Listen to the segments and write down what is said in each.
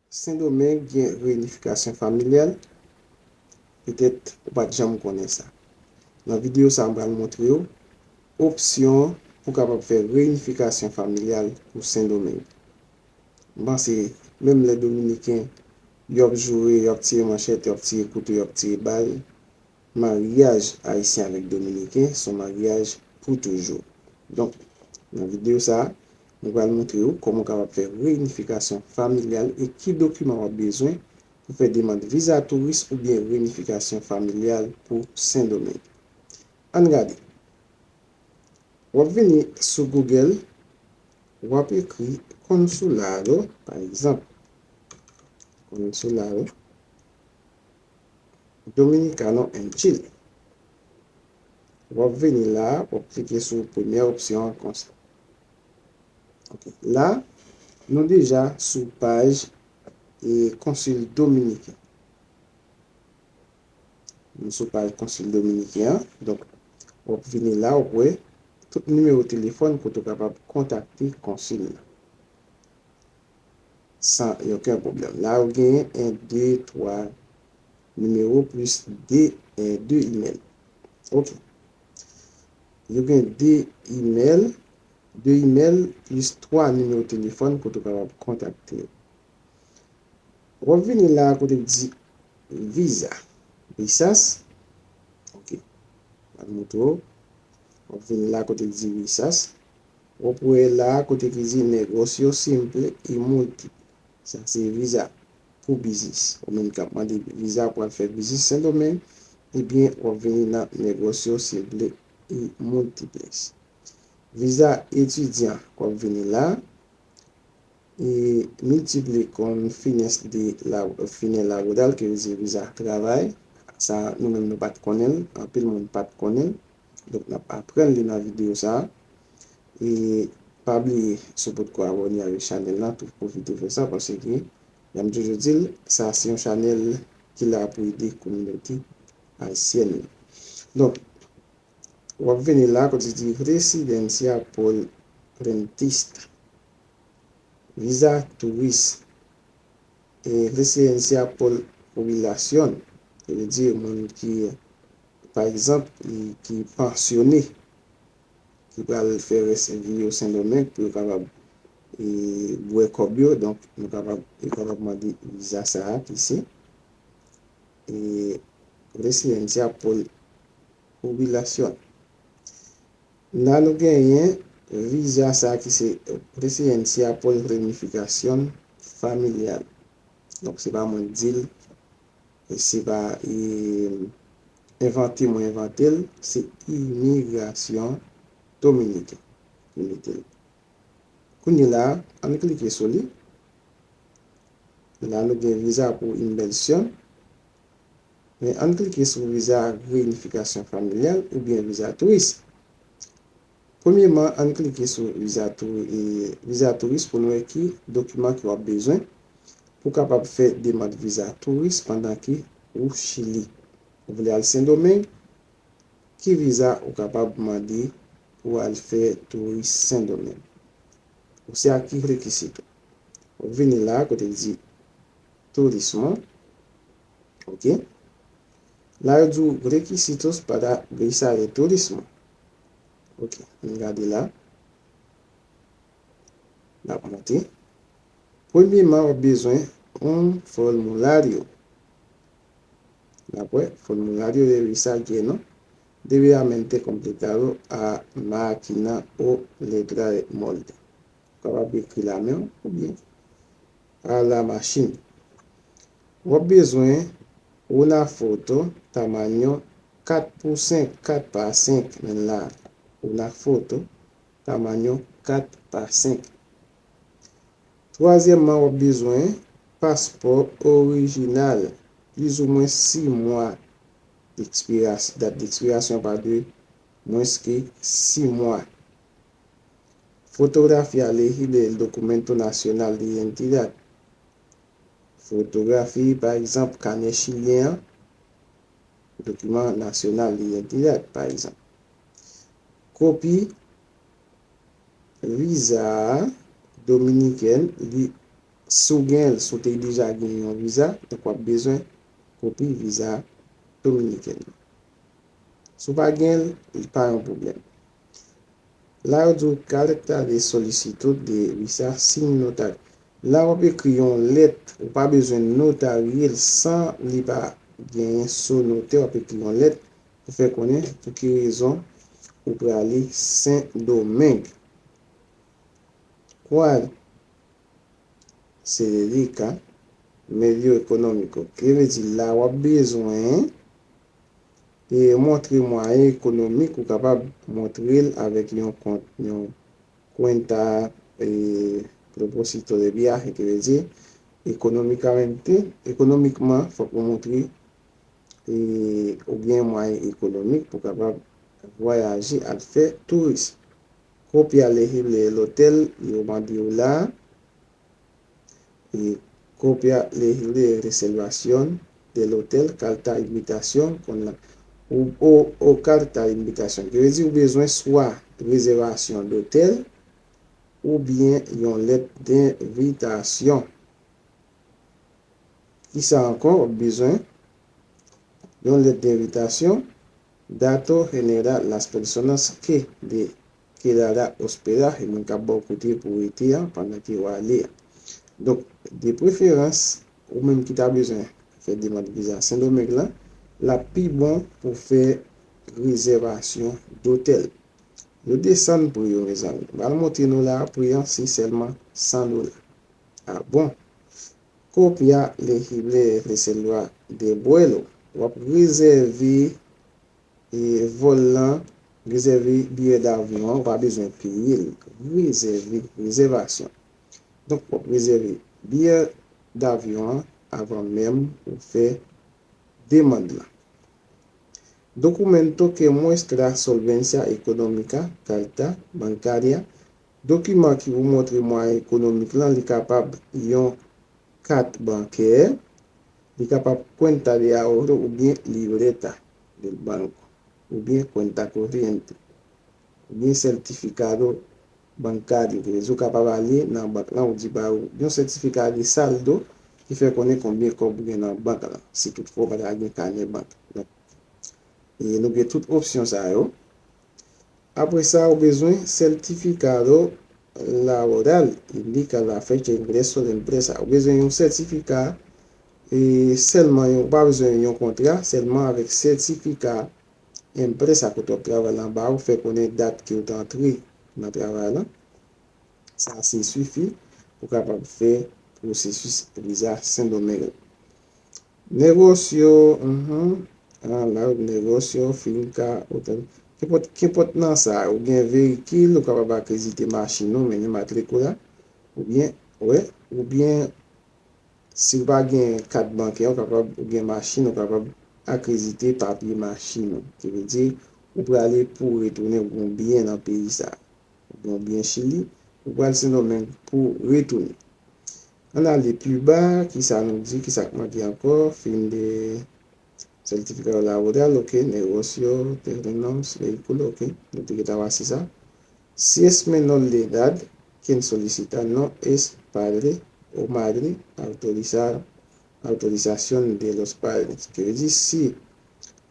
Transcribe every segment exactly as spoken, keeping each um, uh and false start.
Sendomeng gen reyinifikasyon familyal? Petèt ou pa t janm konnen sa. Nan videyo sa a, m pral montre w opsyon pou w kapab fè reyinifikasyon familyal pou Sendomeng. M panse, menm lè Dominiken, y ap joure, y ap tire manchèt, y ap tire kouto, y ap tire bal, maryaj Ayisyen avèk Dominiken se yon maryaj pou toujou. Donk, nan videyo sa a, nou pral montre w kòman w kapab fè reyinifikasyon familyal e ki dokiman w ap bezwen pou fè demann viza touris oubyen reyinifikasyon familyal pou Sendomeng. Ann gade. W ap vini sou Google, w ap ekri consulado, pa egzanp, consulado Dominicano en Chile. W ap vini la, w ap klike sou premyè opsyon an konsa. Ok. La, nou deja sou paj e konsil dominiken. Nou sou paj konsil dominiken an. Donk, w ap vini la, w ap wè tout nimewo telefòn kote w kapab kontakte konsil la. San okenn pwoblèm. La, ou genyen en, de, twa nimewo plis de, en, de imèl. Ok. Yo gen de imèl, de imèl plis twa nimewo telefòn kote w kapab kontakte yo. W ap vini la kote k di viza. Visas. Ok. M ap montre w. W ap vini la kote k di visas. W ap wè la kote ki di negocio simple y múltiple. Sa se viza pou biznis. Ou menm k ap mande viza pou al fè biznis Sendomeng, ebyen, w ap vini nan negocio simple y múltiples. Viza etidyan, w ap vini la. E múltiple con fines de la, fines laboral, ki vle di viza travay. Sa, nou menm nou pa t konnen l, anpil moun pa t konnen l. Donk, n ap aprann li nan videyo sa a. E pa bliye, si w potko abòne avèk chanèl la, tou pwofite fè sa, paske, jan m toujou di l, sa se yon chanèl ki la pou ede kominote ayisyèn nan. Donk, w ap vini la, kote di residencia por rentista. Viza touris. E residencia por jubilación. Sa vle di moun ki, pa egzanp, ki, ki pansyone, ki pral fè rès vi yo Sendomeng pou yo kapab, e, bwè kòb yo. Donk, nou kapab, yo kapab mande viza sa a ki se, e, residencia por jubilación. La nou genyen viza sa ki se residencia por reunificación familiar. Donk, se pa mwen k di l, se pa, e, envante mwen envante l, se imigrasyon dominiken ki mete l. Kounye la, ann klike sou li. La nou gen viza pou inmèsyon. Men ann klike sou viza reyinifikasyon familyal oubyen viza touris. Premyeman, ann klike sou viza tou-, e, viza touris pou n wè ki dokiman ke w ap bezwen pou w kapab fè demann viza touris pandan ke ou Chili. Ou vle al Sendomeng, ki viza ou kapab mande pou w al fè touris Sendomeng? Ou se ak ki rekisito? Ou vini la kote l di turismo. Ok. La yo di w requisitos para visa de turismo. Ok, ann gade la. N ap monte. Premyeman, w ap bezwen yon fòmilyo. N ap wè, formulario de visa lleno debidamente completado a máquina o letra de molde. Ou kapab ekri la men w oubyen a la machin. W ap bezwen una foto tamaño kat pou senk, kat pa senk, men la, una foto tamaño kat pa senk. Twazyèmman, w ap bezwen paspò orijinal, plizoumwen sis mwa dekspirasyon, dat dekspirasyon pa dwe mwens ke sis mwa. Fotografía legible del documento nacional de identidad. Fotografi, pa egzanp, kanè chilyen an, dokiman nasyonal de idantite, pa egzanp. Kopi viza dominikèn li Si w gen l, si w te deja gen yon viza, donk w ap bezwen kopi viza dominiken nan. Si w pa gen l, li pa yon pwoblèm. La, yo di w carta de solicitud de visa sin notar. La, w ap ekri yon lèt, ou pa bezwen notarye l san li pa genyen so notè, w ap ekri yon lèt pou fè konnen pou ki rezon ou prale Sen Domeng. Kwa se li ka medyo ekonomiko. Ki vle di la w ap bezwen e montre mwayen ekonomik ou kapab montre l avèk yon kont, yon cuenta e propósito de viaje, ki vle di ekonomikamente, ekonomikman, fòk ou montre e ou gen mwayen ekonomik pou kapab vwayaje al fè touris. Copia legible del hotel, yo mande w la, e copia legible de reservación del hotel, carta invitación, con la, o, o, o carta invitación. Ki vle di ou bezwen swa rezèvasyon dotèl oubyen yon lèt denvitasyon. Kisa ankò w ap bezwen? Yon lèt denvitasyon, dato general, las personas que de quedará hospedaje, moun k ap ba w kote pou w rete a pandan ke w ale a. Donk, de preferans, ou menm ki ta bezwen fè demann viza Sendomeng lan, l ap pi bon pou fè rezèvasyon dotèl. Yo desann pri yo, mezanmi. M pral montre nou la, pri an se sèlman san dola. A bon? Copia legible reserva de vuelo. W ap rezève e vòl lan, rezève biyè davyon an, ou pa bezwen peye l. Rezève, rezèvasyon. Donk, w ap rezève biyè davyon an avan menm ou fè demann lan. Documento que muestra solvencia económica, carta bancaria. Dokiman ki pou montre mwayen ekonomik lan, li kapab yon kat bankè, li kapab cuenta de ahorro oubyen libreta del banco, oubyen cuenta corriente, oubyen certificado bancario. Ki vle di ou kapab ale nan bank lan, ou di ba yo yon sètifika de saldo ki fè konnen konbyen kòb ou gen nan bank lan, si toutfwa ou pa ta gen kanè bank. Donk, e nou gen tout opsyon sa yo. Apre sa, ou bezwen certificado laboral indica la fecha de ingreso de empresa. Ou bezwen yon sètifika, e sèlman yon, ou pa bezwen yon kontra, sèlman avèk sètifika empresa kote w ap travay lan ba ou fè konnen dat ke w te antre nan travay lan. Sa se sifi pou kapab fè pwosesis viza Sendomeng. Negosyo, mhm, ah, la, negosyo, finka, otel. Kenpòt, kenpòt nan sa, ou gen veyikil, ou kapab akredite machin ou, mennen matrikila, oubyen, wè, oubyen, si w pa gen kat bankè, ou kapab, ou gen machin, ou kapab akredite papye machin ou. Ki vle di, ou prale pou retounen, ou gen yon byen nan peyi sa. Ou gen yon byen Chili, ou pral Sendomeng pou retounen. Ann ale pi ba, kisa nou di, kisa k manke ankò? Fin de certificado laboral, ok, negocio, terrenos, vehículo, ok, nou te gentan wè se sa. Si es menor de edad, quien solicita no es padre o madre, autoriza, autorización de los padres. Ki vle di, si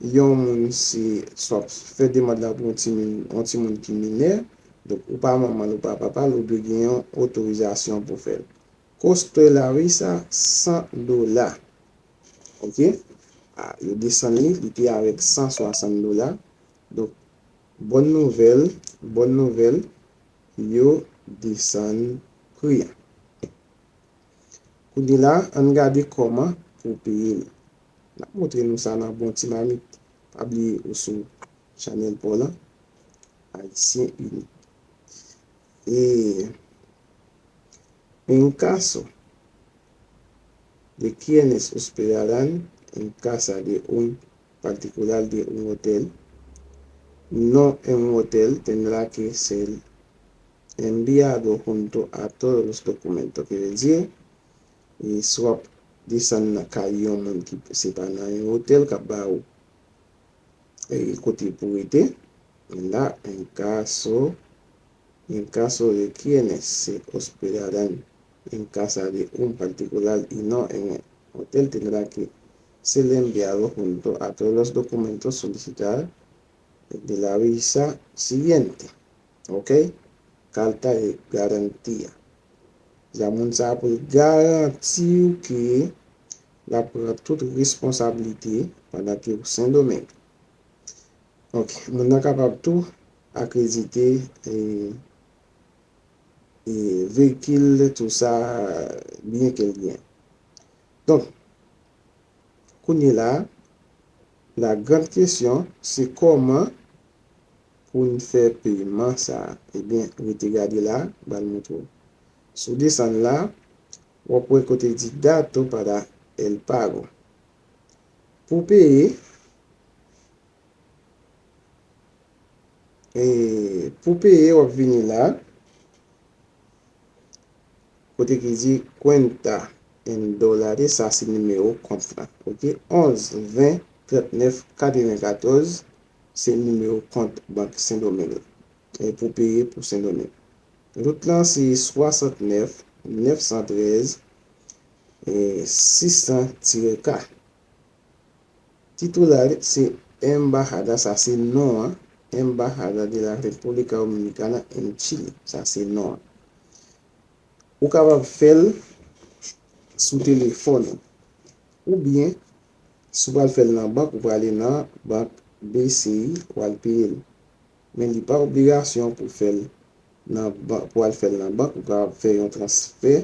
yon moun se, swa fè demann la pou yon timoun, yon timoun ki minè, donk ou pa manman l, ou pa papa l, ou dwe gen yon otorizasyon pou fè l. Costo de la visa, san dola. Ok? Ah, yo desann li, li te avèk san swasant dola. Donk, bòn nouvèl, bòn nouvèl, yo desann pri a. Kounye la, ann gade kòman pou peye li. N ap montre nou sa nan bon ti mamit. Pa bliye ou sou chanèl pa w lan, Ayisyen Ini. E en caso de quienes hospedarán en casa de un particular de un hotel, no en un hotel, tendrá que ser enviado junto a todos los documentos. Ki vle di, e si w ap desann nan kay yon moun ki se pa nan yon otèl k ap ba ou e kote pou rete, la, en caso, en caso de quienes se hospedarán en casa de un particular y no en un hotel tendrá que ser enviado junto a todos los documentos solicitados de la visa siguiente. Ok? Carta de garantía. Sa moun sa a pou l garanti w ke l ap pran tout responsablite pandan ke w Sendomeng. Ok, moun nan kapab tou akredite e, e veyikil, tou sa, byen ke l gen. Donk, kounye la, la grande question, se kòman pou n fè peman sa a. Ebyen, rete gade la, m pral montre w. Si w desann la, w ap wè kote di dato para el pago. Pou peye, e pou peye, w ap vini la, kote ki di cuenta en dólares, sa se nimewo kont la. Ok, onz, ven, trannèf, katrevenkatòz, se nimewo kont Bank Sendomeng la. E pou peye pou Sendomeng. Lout lan se swasantnèf, nèf san trèz, e sis san tire ka. Titular se embajada, sa se non an, Embajada de la República Dominicana en Chile, sa se non an. Ou kapab fè l sou telefòn ou. Oubyen, si w pral fè l nan bank, ou prale nan bank B C I, w al peye l. Men li pa obligasyon pou fè l nan bank, pou al fè l nan bank, ou ka fè yon transfè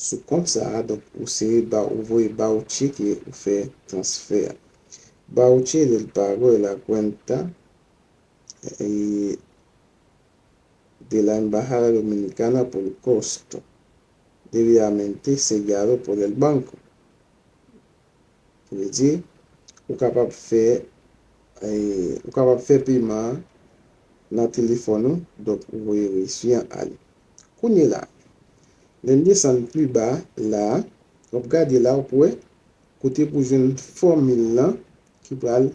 sou kont sa a. Donk, ou se ba, ou voye bawche ke ou fè transfè a. Bawche del pago de la cuenta, eh, de la Embajada Dominicana por costo debidamente sellado por el banco. Sa vle di, ou kapab fè, eh, ou kapab fè peman an nan telefòn ou, donk ou voye resi an ale. Kounye la, lè n desann pi ba la, w ap gade la, w ap wè kote pou jwenn fòmil lan ki pral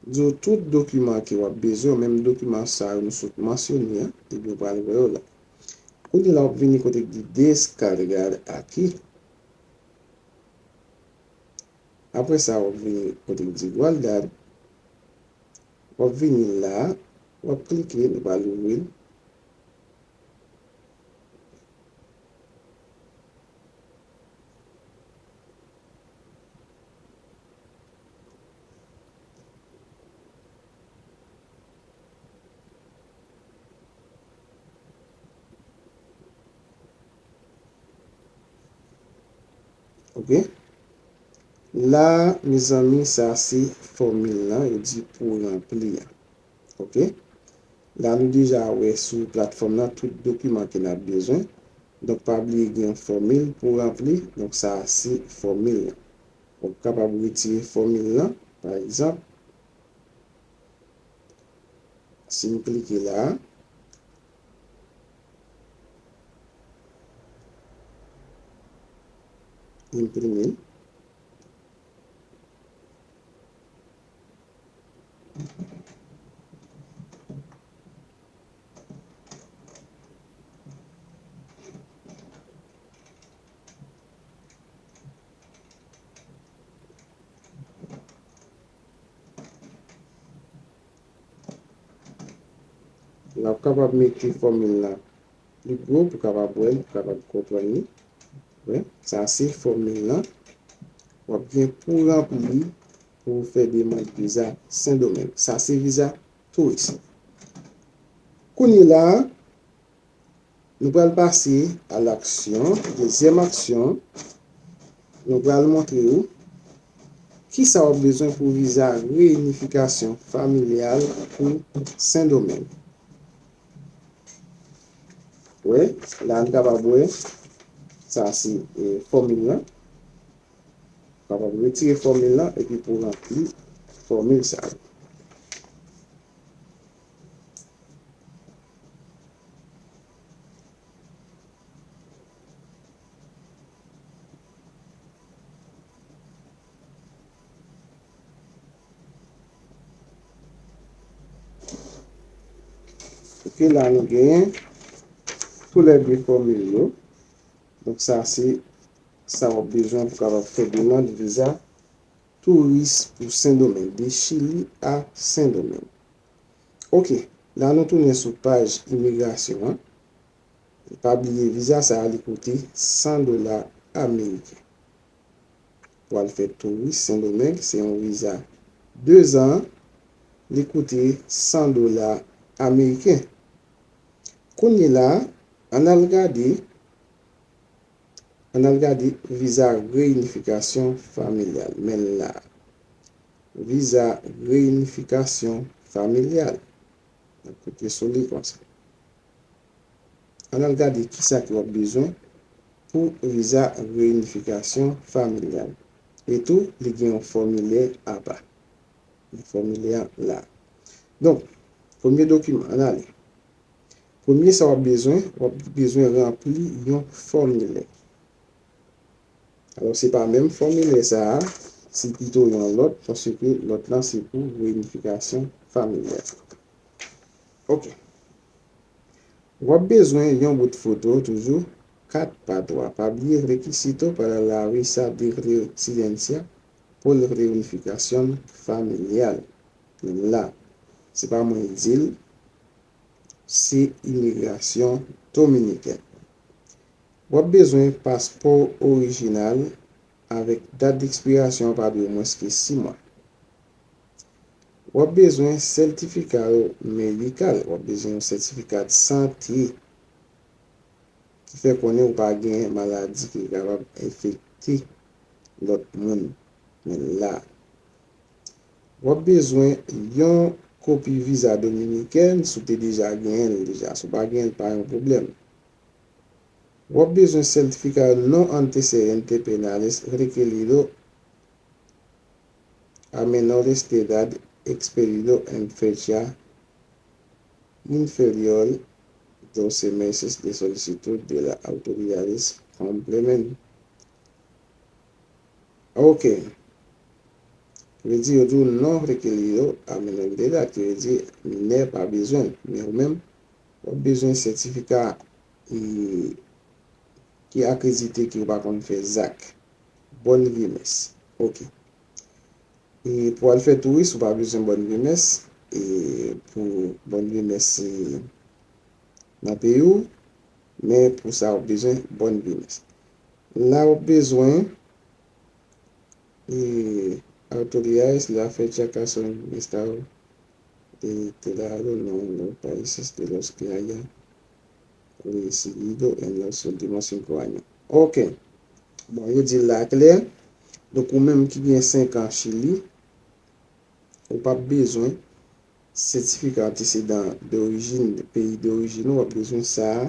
di w tout dokiman ke w ap bezwen, menm dokiman sa yo nou sot mansyone an, ebyen w pral wè yo la. Kounye la, w ap vini kote ki di descargar aquí. Apre sa, w ap vini kote ki di guardar. W ap vini la, w ap klike, nou pral ouvri l. Ok. La, mezanmi, sa se fòmil lan, yo di pou ranpli an. Ok. La, nou deja wè sou platfòm nan tout dokiman ke n ap bezwen. Donk, pa bliye gen yon fòmil pou ranpli. Donk, sa se fòmil lan. Ou kapab retire fòmil lan, pa egzanp, si m klike la, enprime l. La, w kapab mete fòmil la pli gwo pou w kapab wè l, pou w kapab konprann li. Wè, sa se fòmil lan. W ap gen pou ranpli pou w fè demann viza Sendomeng. Sa se viza touris. Kounye la, nou pral pase a laksyon, dezyèm aksyon, nou pral montre w kisa w ap bezwen pou viza reyinifikasyon familyal pou Sendomeng. Wè, la n kapab wè, sa se, e, fòmil lan. Kapab retire fòmil lan epi pou ranpli fòmil sa yo. Ok, la nou genyen toulède fòmil yo. Donk, sa se sa w ap bezwen pou kapab fè demann viza touris pou Sendomeng, de Chili a Sendomeng. Oke, la nou tounen sou paj imigrasyon an. Pa bliye, viza sa a, li koute san dola ameriken. Pou al fè touris Sendomeng, se yon viza de zan, li koute san dola ameriken. Kounye la, ann al gade, ann al gade viza reyinifikasyon familyal. Men l la. Viza reyinifikasyon familyal. N ap klike sou li konsa. Ann al gade kisa ke w ap bezwen pou viza reyinifikasyon familyal. E tou, li gen yon fòmilè apa. Fòmilè an la. Donk, premye dokiman, ann ale. Premye sa w ap bezwen, w ap bezwen ranpli yon fòmilè. Alò, se pa menm fòmilè sa a, se pito yon lòt, paske lòt lan se pou reyinifikasyon familyal. Oke. W ap bezwen yon bout foto toujou, kat pa twa. Pa bliye, requisito para la visa de residencia por reunificación familiar. Menm la, se pa mwen ki di l, se imigrasyon dominikèn. W ap bezwen paspò orijinal avèk dat dekspirasyon pa dwe mwens ke sis mwa. W ap bezwen sètifika medikal, w ap bezwen yon sètifika de sante ki fè konnen ou pa gen maladi ki kapab enfekte lòt moun. Men la, w ap bezwen yon kopi viza dominikèn si w te deja genyen l deja. Si w pa genyen l, pa yon pwoblèm. W ap bezwen sètifika non antecedentes penales requerido a menores de edad expedido en fecha inferior doce meses de solicitud de las autoridades complementan. Oke. Ki vle di yo di w non requerido a menores de edad, ki vle di minè pa bezwen l. Men ou menm, w ap bezwen sètifika e, ki akredite ke w pa konn fè zak. Bòn vye mès. Oke. E pou al fè touris, ou pa bezwen bòn vye mès. E pou bòn vye mès, se nan peyi w, men pou sa, w bezwen bòn vye mès. La, w bezwen e autoridades la fecha que son estado de traslado no los países de los que haya residido en los últimos cinco años. Oke. Bon, yo di l la klè. Donk, ou menm ki gen senk an Chili, ou p ap bezwen sètifika antesedan dorijin, peyi dorijin ou, w ap bezwen sa a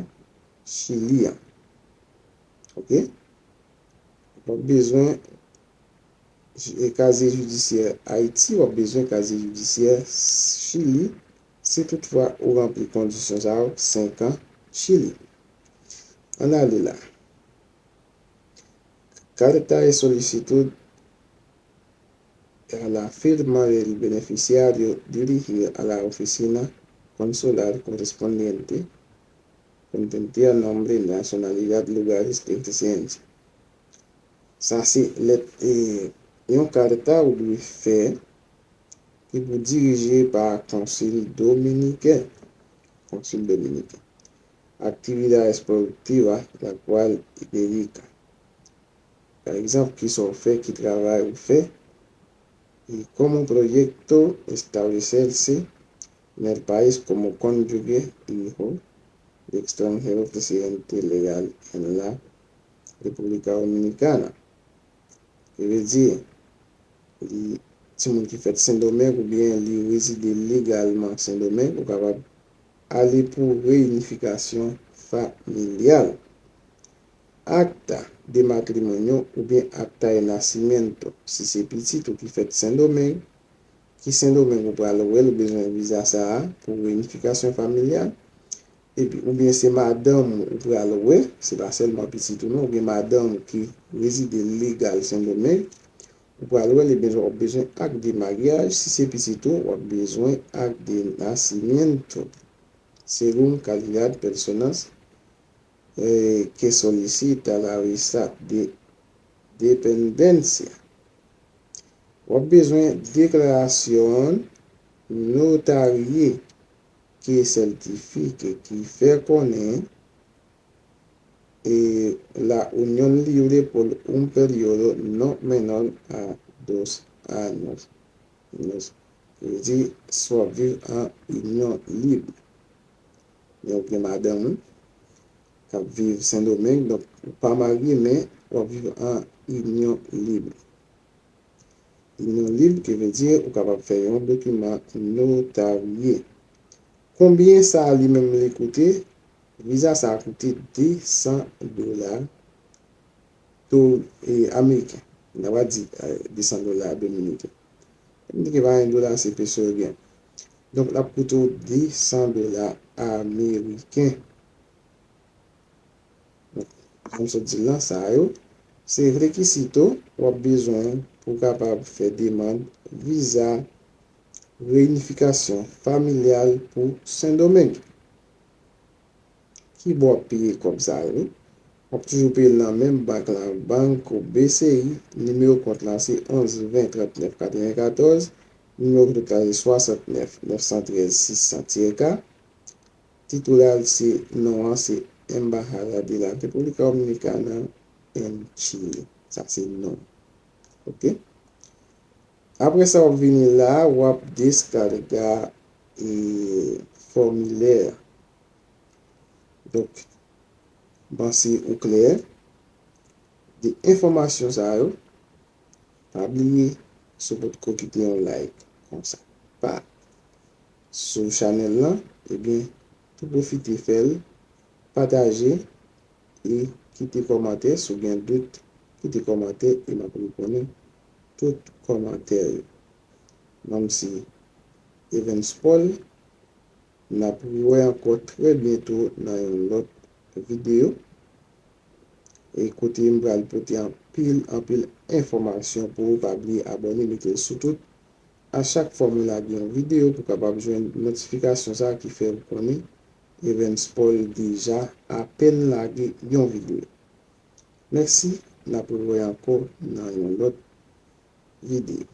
Chili an. Oke? W ap bezwen e, kazye jidisyè Ayiti, w ap bezwen kazye jidisyè Chili, si toutfwa ou ranpli kondisyon sa yo, senk an Chili. Ann ale la. Carta de solicitud a la firma del beneficiario dirigir a la oficina consular correspondiente, contendía nombre, nacionalidad, lugares de residencia. Sa se lèt, e, yon karta ou dwe fè ki pou dirije pa konsil dominiken. Konsil dominiken. Actividades productivas, la cual dedica. Pa egzanp, kisa w fè, ki travay ou fè. Y como proyecto establecerse en el país como cónyuge, hijo, de extranjero residente legal en la República Dominicana. Ki vle di, li timoun ki fèt Sendomeng oubyen li rezide legalman Sendomeng, ou kapab ale pou reyinifikasyon familyal. Acta de matrimonio oubyen acta de nacimiento, si se pitit ou ki fèt Sendomeng, ki Sendomeng ou pral wè l, ou bezwen viza sa a pou reyinifikasyon familyal. Epi, oubyen se madanm ou pral wè, se pa sèlman pitit ou non, oubyen madanm ou ki rezide legal Sendomeng, ou pral wè l, ebyen, w ap bezwen acta de mariage, si se pitit ou, w ap bezwen acta de nacimiento, según calidad personas eh, que solicita la visa de dependencia. W ap bezwen deklarasyon notarye ki sètifike, ki fè konnen, eh, la unión libre por un periodo no menor a dos años. Ki vle di, si w ap viv an inyon lib. Men ou gen madanm ou k ap viv Sendomeng, donk ou pa marye, men w ap viv an inyon lib. Inyon lib, ki vle di ou kapab fè yon dokiman notarye. Konbyen sa li menm li koute? Viza sa a koute de san dola do, eh, ameriken. N a va di, eh, de san dola dominiken. Dominiken pa gen dola, se peso yo gen. Donk, l ap koute w de san dola ameriken. Donk, jan m sot di l lan, sa yo, se rekizito w ap bezwen pou w kapab fè demann viza reyinifikasyon familyal pou Sendomeng. Ki bò w ap peye kòb sa yo? W ap toujou peye l nan menm bank la, Banco B C I, nimewo kont la se onz ven trannèf katrevenkatòz, nimewo kont la se swasantnèf nèf san trèz sis san tirè ka. Titola l se non an se Embajada de la República Dominicana en Chile. Sa se non. Oke? Apre sa, w ap vini la, w ap deskarga, eh, fòmilè. Donk, m panse ou klè de enfòmasyon sa yo. Pa bliye, si w potko kite yon like konsa, pa sou chanèl lan, ebyen, tou pwofite fè l, pataje e kite kòmantè. Si w gen dout, kite kòmantè e m ap reponn tout kòmantè yo. Non m se Evens Paul. N ap rewè ankò trè byento nan yon lòt videyo. E kote m pral pote anpil, anpil enfòmasyon pou ou. Pa bliye abòne, mete l sou tout. A chak fwa mwen lage yon videyo, pou kapab jwenn notifikasyon sa a ki fè ou konnen Evens Paul deja apèn lage yon videyo. Mèsi, n ap rewè ankò nan yon lòt videyo.